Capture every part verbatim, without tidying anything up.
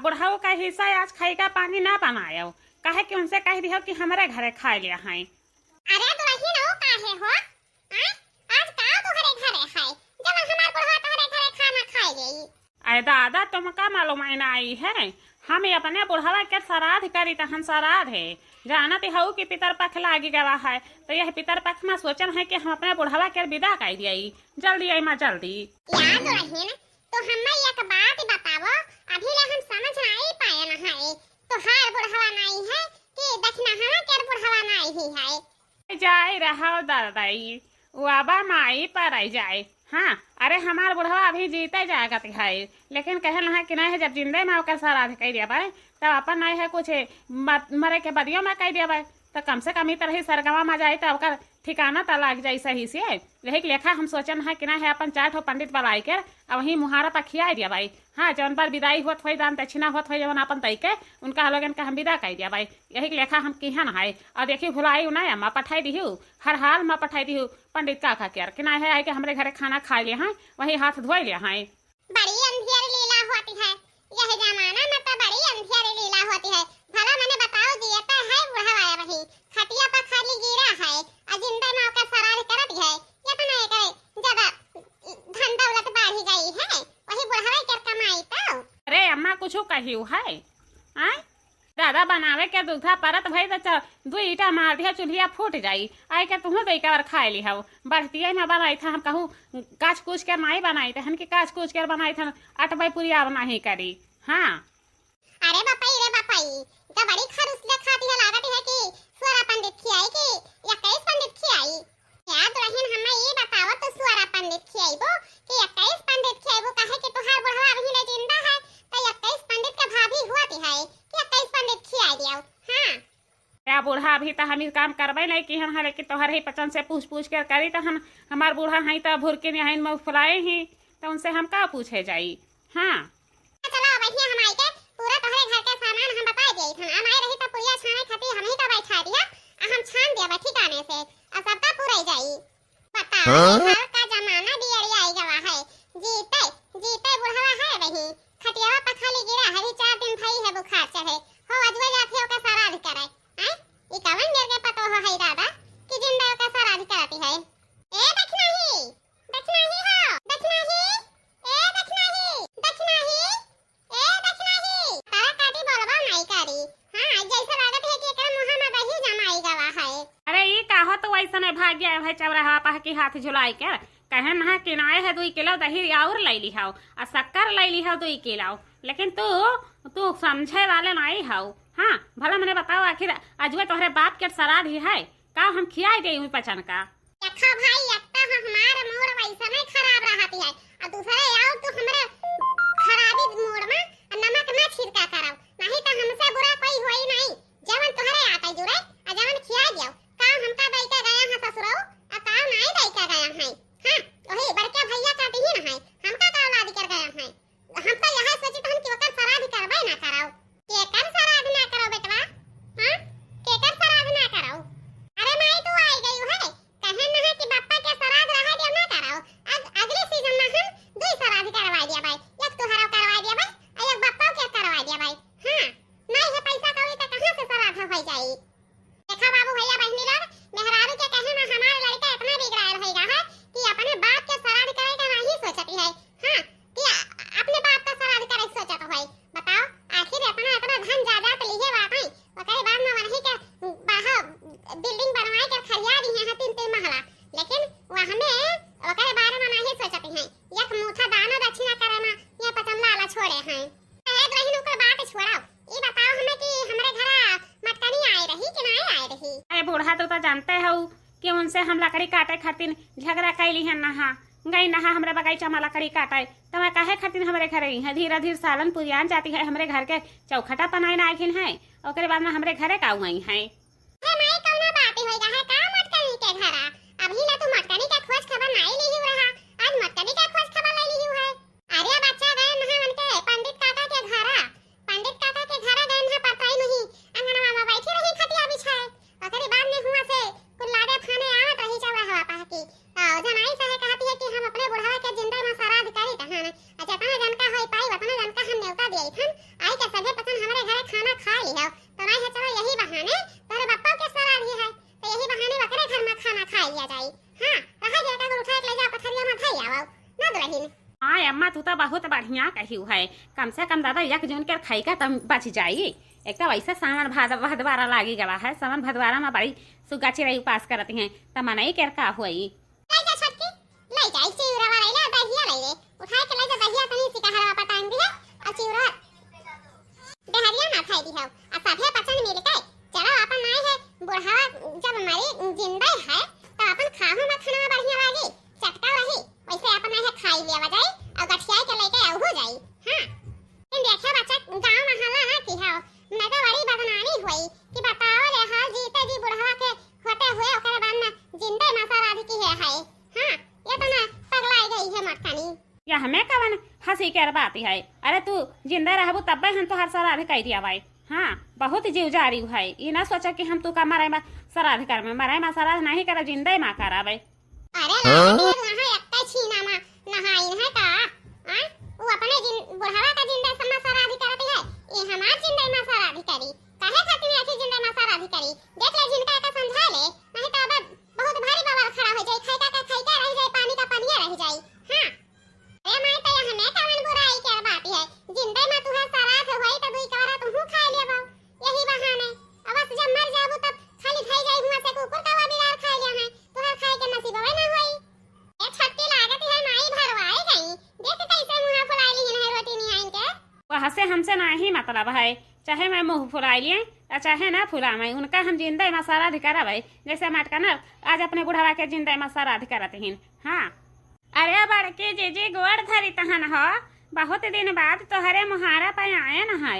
बुढ़ऊ का हिस्सा आज खाई का पानी ना बनायो, काहे कि उनसे कह दियो कि हमरे घरे खाए लिया हैं। अरे दुलहिन, ओ काहे हो? आय, आज का तोहरे घरे है, जब हमार बुढ़वा तोहरे घरे खाना खाए लेई? अरे दादा, तुमका मालूम है ना आई है, हम ये अपने बुढ़वा के श्राद्ध करी त हम श्राद्ध है, जानत हऊ कि पितर पख लागी गवा है, तो यह पितर पख में सोचन है कि हम अपने बुढ़वा के विदा कर दियाई, जल्दी आई माँ, जल्दी। या दुलहिन, तो हम्मे एक बात बतावो, अभी ले हम समझ नाई पायन है, तोहार बुढ़वा नाई है कि दखिनहवा के बुढ़वा नाई ही है? जाए रहो दादाई, वो आबा माई पर आई जाए। हाँ, अरे हमार बुढ़वा अभी जीते जागत है, लेकिन कहल ना कि नहीं है, जब जिंदे में ओकर श्राद्ध कह दिया भाई, तब अपन नहीं है कुछ मत, मरे के बदियों में कह दिया भाई, तो कम से कम ई तरह सरगवा में जाए तो ओकर ठिकाना त लाग जाई सही से। यही के लेखा हम सोचन है कि ना है अपन चार ठो पंडित बुलाई के, आ वहीं मुहारा पर खियाई दिया भाई। हाँ, जौन पर विदाई होत होई, दान दक्षिणा होत होई, जौन अपन तई के उनका लोगन के हम विदा कर दिया भाई। यही के लेखा हम किहन है। और देखी भुलाई ना अम्मा पठाई दिहू, हर हाल में पठाई दिहू पंडित काका के, कि ना है आई के हमरे घरे खाना खा ले हैं, वहीं हाथ धोई ले हैं। बड़ी अंधियर लीला होती है, यह जमाना में तो बड़ी अंधियर लीला होती है। भला मने बताओ, जियते है बुढ़वा वही खटिया पर खाली गिरा है, और जिंदा में ओकर श्राद्ध करत है। ये तो नहीं करे, जब धन दौलत बढ़ी गई है, वही बुढ़वा के कमाई तो। अरे अम्मा, कुछ कहियो है? आय? दादा बनावे के दूधा परत भई त च-, दुई ईटा मार दिया, चुल्हिया फूट जाई। आई के तुहूँ दई के और खाए ली हव। बढ़तिया में बनाई था, हम कहूँ काच कूच के नाई बनाई थे, हम कि काच कूच के बनाई थे, अटबै पुरिया अब नहीं करी। हाँ। अरे बपई रे बपई, का बड़ी खरुस ले खाती है, लागत है कि सुअरा पंडित खियाई कि इक्कीस पंडित खियाई? या दुलहिन, हमें ई बताओ, तू सुअरा पंडित खियाइबो कि इक्कीस पंडित खियाइबो? काहे कि तुहार बुढ़वा अभी ले जिंदा है, तो इक्कीस पंडित के भाभी हुआ ती है कि इक्कीस पंडित खियाई दियो। हाँ। या बूढ़ा, अभी तो हम ई काम करबे नहीं किहन है, लेकिन तोहर ही पचन से पूछ पूछ के करी, तो हम, हमार बूढ़ा है तो भुरकिन यहीं में फुलाए ही, तो उनसे हम का पूछे जाई? हाँ। चलो, अब हियाँ हम आई के पूरा तोहरे घर के सामान हम बताई देई थन। हम आए रही त पुड़िया छाने खातिर हम ही का बैठा दिया, आ हम छान दिया बा ठिकाने से, आ सबका पुरई जाई। बताओ, हाँ? घर का जमाना बिगड़ी आई गवा है। जीते, जीते बुढ़वा है वही। खटियावा पर खाली गिरा है, अभी चार दिन भई है बुखार चढ़े। हो, अजुए जात है ओका श्राद्ध करे। हैं? ई कवन जर के पतोह है दादा कि जिंदा ओका श्राद्ध करती है? ए, दखिनही, दखिनही हो, दखिनही, ए दखिनही, दखिनही, ए दखिनही। तारा काटी बोलबा नाई करी। हाँ, जैसे लागत है कि एकरा मुँह में दही जमाई गवा है। अरे ई का हो, तू ऐसने भाग गया है चौराहा पह की हाथ झुलाई के। कहे ना कि नाए है दुई किलो दही और ले ली हो, आ शक्कर ले ली हो दुई किलो। लेकिन तू, तू समझे वाले नाई हो। हाँ, भला मने बताओ, आखिर अजुए तोहरे बाप के श्राद्ध ही है का? हम खियाई देई हुई पचन का। देखा भाई, एक तो हमार मूड वैसे में खराब रहती है, और दूसरे आओ तू हमरे खराबी मूड में नमक ना छिड़का करो, नहीं तो हमसे बुरा कोई होई नहीं। जवन तोहरे आटे जुरे, आ जवन खिया दियो, काम हमका दई के गया है ससुरऊ, आ काम नाई दई के गया है। हाँ, वही बड़के भैया का दिहिन है, हमका का औलाद कर गया है। हम तो यह सोचित हन कि ओकर श्राद्ध करबे ना कराओ। केकर श्राद्ध ना करो बेटवा? हाँ? केकर श्राद्ध ना करो? अरे माई, तू आई गई है। कहे ना है कि बापा के श्राद्ध रहे दियो ना कराओ। अग-, अगले सीजन में हम दुई श्राद्ध करवा दिया भाई। एक तुहरा करवा दिया भाई, और एक बापा के करवा दिया भाई। हाँ, नहीं है पैसा कौड़ी तो कहाँ से श्राद्ध हो जाई? देखा बाबू, भैया, बहिनी लोग, मेहरारू के कहे में हमार लड़का इतना बिगड़ायल होइगा है कि अपने बाप के श्राद्ध करे का नहीं सोचती है। हाँ, कि अपने बाप का श्राद्ध करे सोचत होई। बताओ, आखिर इतना, इतना धन जायदाद लिए बाटे, ओकरे बाद में वहीं के बाहर building बनवाए के खरिया दी है तीन तीन महला, लेकिन वह में ओकरे बारे में नहीं सोचती हैं। एक मुठा दाना दक्षिणा करे में ये पचन लाला छोड़े हैं। ए दुलहिन, ओकर बात छोड़ाओ। ई बताओ हमें कि हमरे घरा मटकनी आए रही कि नाय आए रही? अरे बूढ़ा, तू तो जानते हो कि उनसे हम लकड़ी काटे खातिर झगड़ा कैली हन नहा। गई नहा हमरे बगीचा में लकड़ी काटे, तो मैं काहे खातिर हमरे घरे आई है? धीरे धीरे सालन पुरियान जाती है, हमरे घर के चौखटा पनाए ना आखिन है, ओकरे बाद में हमरे घरे का आई है। अरे माई, कौनो बात होई रहा का मटकनी के घरा? अभी ला तू मटकनी के खोज खबर नाई लिही रहा, आज मटकनी के खोज खबर ले लिही है। अरे बच्चा, गए नहा उनके पंडित काका के घरा, पंडित काका के घरा गए नहा परताई नहीं, अंगनवा में बैठी रही खटिया बिछाए। ओकरे बाद में हुआ से कुल लादे फाने आवत रही चौराहा पहकी। आ, जनाई सहे कहती है कि हम अपने बुढ़वा के जिंदा में श्राद्ध करी तहन, आ जतना जनका होई पाई, वतना जनका हम नेवता दिए थन, आई के बढ़िया कहिउ है, कम से कम दादा एक जून के खइका तब बच जाई। एक तो वैसे सावन भाद भदवारा लागी गवा है, सावन भदवारा में बड़ी सुग्गा चिरई उपास करत हैं, त मनई के का होई। ले जा छोटकी, ले जा, एक चिउरा वाला ले, दहिया ले ले, उठाए के ले जा दहिया, तनी सी कहरवा पटांग दी है, और चिउरा डहरिया ना खाई दी है, आ सभे बचन मिल के, चलो अपन नाई है, बुढ़ावा जब मरी जिंदा है, तो अपन खाहू में खाना बढ़िया लागी, चटका रही, वैसे अपन नाई है खाई लिया जाई, और गठिया के लेके आऊ हो जाई। हाँ, इन देखा बच्चा गाँव मोहल्ला ना की है, नहीं तो बड़ी बदनामी हुई कि बताओ ले हाल जीते जी बुढ़ावा के होते हुए ओकरे बाद में जिंदे में श्राद्ध की है, है। हाँ, ये तो ना पगलाई गई है मटकनी। या हमें कवन हंसी के बात है? अरे तू जिंदे रहबू तब्बे हम तोहार श्राद्ध कई दिया भाई। हाँ, बहुत जीव जारी है, ई ना सोचा कि हम तू का मरे में श्राद्ध कर में, मरे में श्राद्ध नहीं करब, जिंदे में करब। अरे हाँ? लागत है वहाँ एक्के छीना में नहाइन है का? हाँ? वो अपने जिन-, बुढ़ावा का जिंदे में श्राद्ध करती है, ये हमार जिंदे में श्राद्ध करी। काहे खातिर आखिर जिंदे में श्राद्ध करी? देख ले जिनका का समझा ले, नहीं तो अब बहुत भारी बवाल खड़ा हो जाई, खाई का, का खाई का रह जाई, पानी का पानिया रह जाई। हाँ। अरे माई, तो यहाँ में कवन बुराई के बात है? जिंदे में तुहार श्राद्ध होई तो दुई कवरा तुहू खा लेबो। यही बहाने। अब बस जब मर जाबू तब खाली खाई जाई हुआ से कुकुर का बिलार खा लिया है। तुहार खाए के नसीबवे ना होई। ए छोटकी लागत है माई भरवाई गई। देख कैसे मुँह फुलाई ली है रोटी नियाइन के। वह से हमसे नाही मतलब है, चाहे मैं मुँह फुलाई लिए और चाहे ना फुलावे, उनका हम जिंदे में श्राद्ध करब है, जैसे मटका ना आज अपने बुढ़वा के जिंदे में श्राद्ध करत हिन। हाँ। अरे बड़की जीजी, गोड़ धरी तहन हो, बहुत दिन बाद तोहरे मुहारा पे आयन है।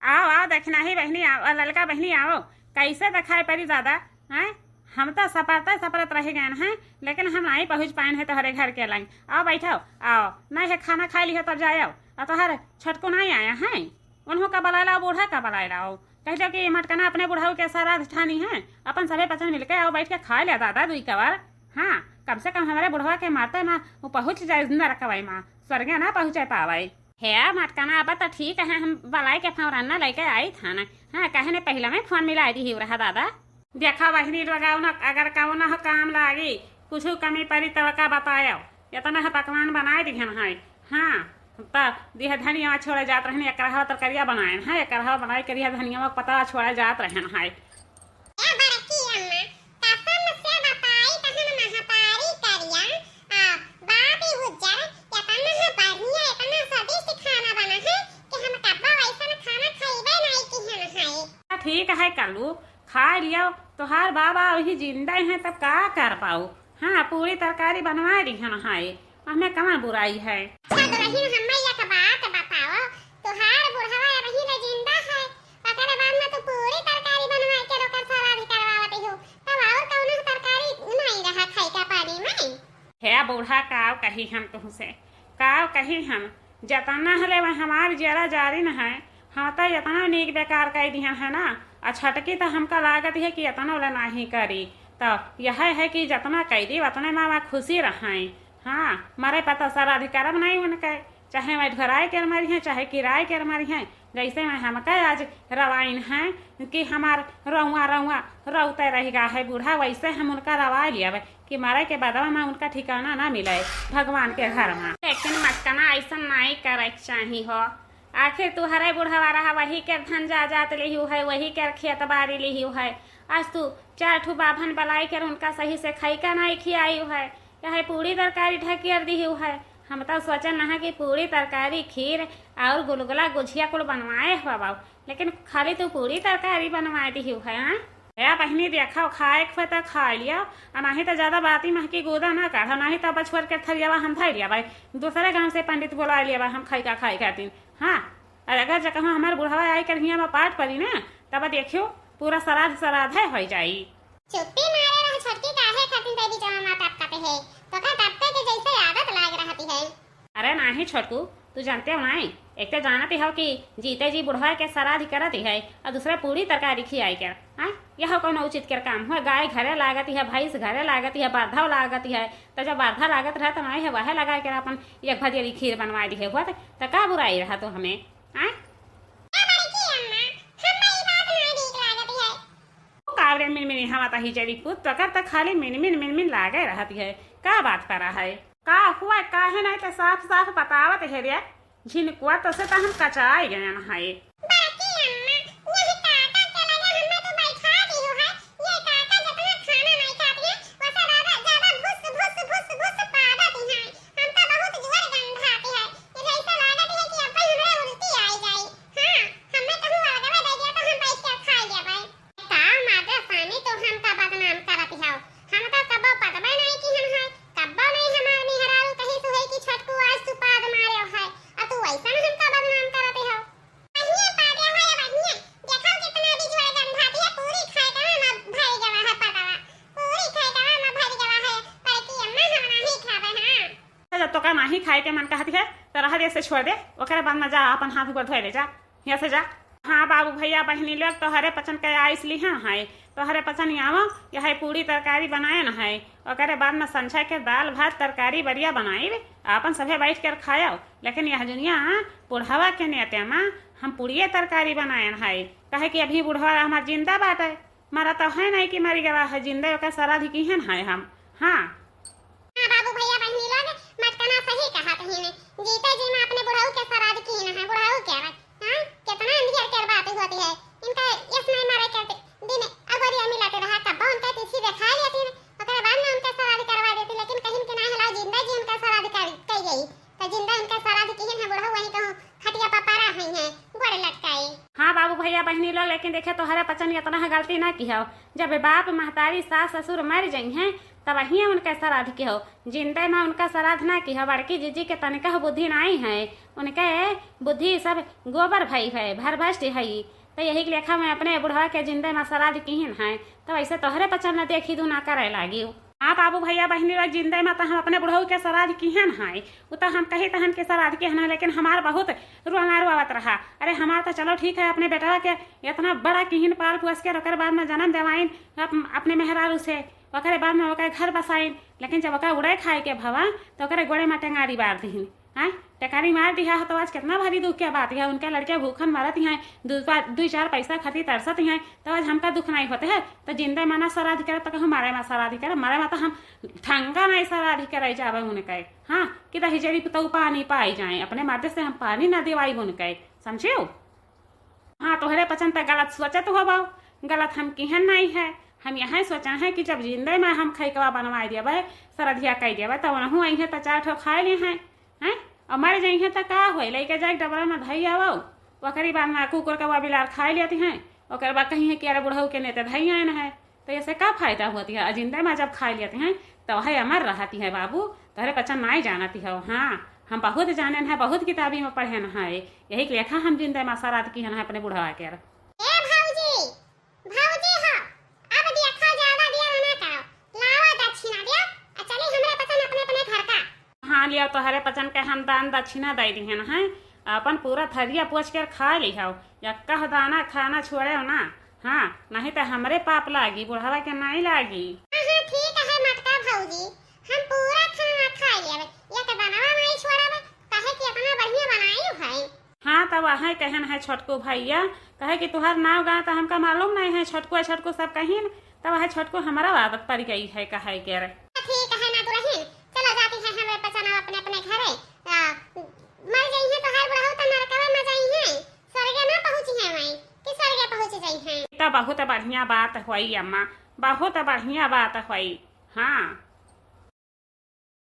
आओ, आओ, दखिनही बहिनी, आओ, ललका बहिनी, आओ। कैसे देखाई परी दादा, हैं? हम तो सपरते सपरत रह गए हैं, लेकिन हम नहीं पहुँच पाए हैं तोहरे घर के लाइन। आओ, बैठो, आओ, नहीं है खाना खाई लिहो तब जाए आओ। और तोहर छोटको नहीं आया है, उन्हों का बुलाए लाओ, बूढ़ा का बुलाए लाओ। कह दो कि मटकना अपने बुढ़ऊ के श्राद्ध ठानी है, अपन सभे पचन मिलके आओ, बैठ के खा लिया दादा दुई कवर। हाँ, कम से कम हमारे बुढ़वा के मारते ना वो पहुँच जाए नरकवाई माँ, स्वर्गे ना पहुँचे पावे। हे मटकना, अब तो ठीक है, हम बलाई के फौरन ना लेके आई था ना। हाँ, कहे ने पहले में फोन मिला दी ही रहा दादा। देखा बहिनी लोग, ना अगर कौनो काम लागी, कुछ कमी पड़ी तब का बतायो, इतना है पकवान बनाए दिहन है। हाँ, त दिह धनिया छोड़े जात रहन, एक रहवा तरकारिया बनाएन है, एक रहवा बनाए के दिह धनिया के पता छोड़े जात रहन है। ए बड़की अम्मा, कसम से बताई तहन महतारी करिया, आ, बाप ही उज्जर, इतना है बढ़िया, इतना स्वादिष्ट खाना बना है कि हम कब्बो ऐसन खाना खइबे नहीं किहन है। ठीक है कल्लू, खा लियो, तोहार बाबा वही जिंदा हैं तब का कर पाऊ। हाँ, पूरी तरकारी बनवा दिहन है, हमें कहाँ बुराई है। अच्छा दुल्हन, हमें एक बात बताओ, तोहार बुढ़वा अबही ले जिंदा है, ओकरे बाद में तू पूरी तरकारी बनवा के ओकर श्राद्ध करवावत हो, तब और कौनो तरकारी नहीं रहा खाई का पानी में? हे बूढ़ा, काव कही हम तुहसे, काव कही हम, जतना हले वह हमार जरा जारी न है, हम तो इतना नीक बेकार कई दिहन है ना, आ छटकी तो हमका लागत है कि इतना वाला नहीं करी, तो यह है कि जतना कई दी उतने में वह खुशी रहें। हाँ, मरे पता श्राद्ध करब नहीं उनके, चाहे वह ढोराए के मरी हैं, चाहे किराए के मरी हैं, जैसे वह हमका आज रवाइन है कि हमार रउआ रउआ रउते रह गा है बूढ़ा, वैसे हम उनका रवाए लियावे कि मरे के बदवा में उनका ठिकाना ना मिले भगवान के घर में। लेकिन मटकना ऐसा नहीं करे के चाही हो, आखिर तू हरे बुढ़वा रहा, वही के धन जायदाद लिहू है, वही के खेत बाड़ी लिहू है। आज तू चार ठू बाभन बलाई कर उनका सही से खाई का नहीं खियायू है, यह पूरी तरकारी ढकियर दिहू है। हम तो सोचन रहा कि पूरी तरकारी, खीर और गुलगुला, गुझिया कुल बनवाए हुआ बाबू, लेकिन खाली तू पूरी तरकारी बनवाए दिहू है, हाँ? ए बहिनी, देखो, खाए के तो खा लिया, आ नहीं तो ज्यादा बाती महकी गोदा ना काढ़ा, नहीं तो बछुअर के थरियावा हम धर लिया भाई, दूसरे गांव से पंडित बुला लिया भाई, हम खाई का खाई खातिर। हाँ, और अगर जब कहूँ हमारे बुढ़वा आई कर हियाँ में पाट पड़ी ना, तब देखियो, पूरा श्राद्ध श्राद्ध है हो जाई। चुप्पी मारे रह छोटकी, काहे खातिर देवी जमा माता अटकते है, तो का तब के जैसे आदत लाग रहती है। अरे नाही छोटकू, तू जानते हो नाही, एक तो जानत ही हो कि जीते जी बुढ़वा के श्राद्ध करत ही है और दूसरा पूरी तरकारी खियाई के, हाँ? यह कौनो उचित के काम हो? गाय घरे लागत ही है, भैंस घरे लागत ही है, बरधा लागत ही है, तो जब बरधा लागत रहा तो नहीं है, वह लगा के अपन एक भजेरी खीर बनवा दी है, हुआ तो, तो का बुराई रहा तो हमें, हाँ? ए बड़की अम्मा, हम्मे ई बात नहीं ठीक लागत है। कावरे मिनमिनी हवा तही जरी पुत, तोकर त खाली मिनमिन मिनमिन लागे रहत है। का बात करा है? का हुआ, काहे नहीं तो साफ साफ बतावत है रे। झिनकुआ तो से तो हम कचाई गयन है। बाकी अम्मा, यही काका के लगे हमें तो बैठा दियो है। ये काका जितना खाना नहीं खाती है, वसे ज्यादा, ज्यादा भुस, भुस, भुस, भुस पादत है। हमका बहुत जोर गंधाती है। ये ऐसा लागत है कि अब हमरे उल्टी आई जाई। हाँ, हमें कहूँ अलगवे दे दिया तो हम बैठ के खा लेबै। का माता सानी तो हमका बदनाम करत हौ। हम तो कब्बो पतबे नहीं किहन है, कब्बो नहीं हमार मेहरारू कही सुहई कि छोटकू आज तू पाद मारे है, और तू वैसन हमका बदनाम करत हौ। बहिए पादे है, बहिए। देखो कितना बिजुआ गंधाती है, पूरी खाए का ना भरी गवा है पतवा। पूरी खाए का ना भरी गवा है, पर की अम्मा हम नहीं खाबे, हाँ। अच्छा, जब तोका नाही खाए के मन कहत है, तो रह दे, से छोड़ दे, ओकरे बाद में जा, अपन हाथ गोड़ धोए ले जा, यहाँ से जा। हाँ बाबू, भैया, बहिनी लोग, तोहरे पचन के आइस लिहा है, तोहरे पचन आवो, यह पूरी तरकारी बनाए न है, ओकरे बाद में संझा के दाल भात तरकारी बरिया बनाई, अपन सभे बैठ कर खायो। लेकिन यह दुनिया बुढ़वा के नेते में हम पूरिये तरकारी बनाए न है, कहे कि अभी बुढ़वा हमार जिंदा बाटे, मरा तो है नहीं कि मरी गवा है, जिंदा ओकर सराध किहन है हम। हाँ। हाँ बाबू, भैया, बहिनी लोग, मटकना सही कहत हीन। जीते जी में अपने बुढ़ऊ के सराध किहन है, बुढ़ऊ के। हाँ, कितना अंधियर के बात होती है। इनका यस नहीं मारे के दिन अगोरिया मिलाते रहा, कब्बो उनके तिथि देखा लेती, ओकरे बाद में उनके सराध करवा देती, लेकिन कहीं के ना हिला, जिंदा जी उनका सराध कर, कर गई। तो जिंदा उनका सराध किहन है बुढ़ऊ, वहीं कहूँ खटिया पर परा हुई है, गोड़ लटकाई। हाँ बाबू, भैया, बहिनी लोग, लेकिन देखे, तोहरे पचन इतना है गलती ना किहो। जब बाप, महतारी, सास, ससुर मर जइहें, तब ही उनके सराध किहो। जिंदे में उनका सराध ना किहो। बड़की जीजी के तनिका बुद्धि नाई है, उनके बुद्धि सब गोबर भई है, भरभ्रष्ट है। तो यही के लेखा में अपने बुढ़वा के जिंदे में सराध किहन है, तो ऐसे तोहरे पचन न देखी दू ना करे लागी। हाँ बाबू, भैया, बहिनी लोग, जिंदे में तो हम अपने बुढ़ऊ के सराध किहन है, उ तो हम कही तहन के सराध किहन है, लेकिन हमार बहुत रोना रोवत रहा। अरे हमार तो चलो ठीक है, अपने बेटवा के इतना बड़ा किहिन पाल पोस के, ओकर बाद में जन्म देवाइन अप-, अपने मेहरारू से, ओकरे बाद में ओकर घर बसाइन, लेकिन जब ओकर उड़े खाए के भवा, तो ओकरे गोड़े में टेंगारी बार दिहिन। हैं, टेंगारी मार दिहा है, तो आज कितना भारी दुख के बात है। उनके लड़के भूखन मरत हैं, दू पा-, दू चार पैसा खातिर तरसत हैं, तो आज हमका दुख नहीं होते है। तो जिंदे में ना सराध करे, तो कहूँ मरे में सराध करे, मरे में तो हम ठंगा नहीं सराध करे जावे उनके। हाँ, कि दही जरी तो पानी पाई जाए, अपने मर्द से हम पानी ना दिवाई उनके, समझियो? हाँ, तोहरे पचन त गलत सोचत होबो, गलत हम किहन नहीं है। हम यह सोचन है कि जब जिंदे में हम खैकवा बनवाए देबे, सरधिया कह देबे, तो उनहू अइहे तो चार ठो खाए ले हैं, हैं? और मर जइहे तो का होए, लेके जाए डबरा में धई आवो, ओकरी बाद में कुकुर कौआ बिलार खाए लेती हैं, ओकर बाद कहीं है कि अरे बुढ़ऊ के नेते धई आए न है, तो ऐसे का फायदा होती है? और जिंदे में जब खाए लेती हैं, तो वह अमर रहती है बाबू, तोहरे पचन नहीं जानती हो। हाँ, हम बहुत जाने हैं, बहुत किताबी में पढ़े न है, यही के लेखा हम जिंदे में सराध किहन है अपने बुढ़वा के। ए भौजी, भौजी हो, अब देखा ज्यादा देर ना करो, लावा दक्षिणा दिया, आ चली हमरे पचन अपने अपने घर का। हाँ, लिया तोहरे पचन के हम दान दक्षिणा दे दिहन है, अपन पूरा थरिया पोछ कर खा लिहो, यक्का दाना खाना छोड़े हो ना। हाँ, नहीं तो हमरे पाप लागी, बुढ़वा के नहीं लागी। हाँ, हाँ, ठीक है मटका भौजी, हम पूरा खाना खा लेबे, एक दानवा नहीं छोड़बे, काहे कि इतना बढ़िया बनाई है। हाँ, तब वह कहन है छोटकू भैया, कहे कि तुहार नाव गाँव तो हमका मालूम नहीं है, छोटकू है, छोटकू सब कहिन, तब वह छोटकू हमारा आदत पड़ गई है कहे के रे। ठीक है ना दुल्हन, चलो जाती है हमरे पचन अपने अपने घरे। आ, मर जाई है तो हर बुढ़ऊ तो नरकवा में जाई है, स्वर्गे ना पहुँची है वहीं कि स्वर्गे पहुँच जाई है। ई तो बहुत बढ़िया बात होई अम्मा, बहुत बढ़िया बात होई। हाँ,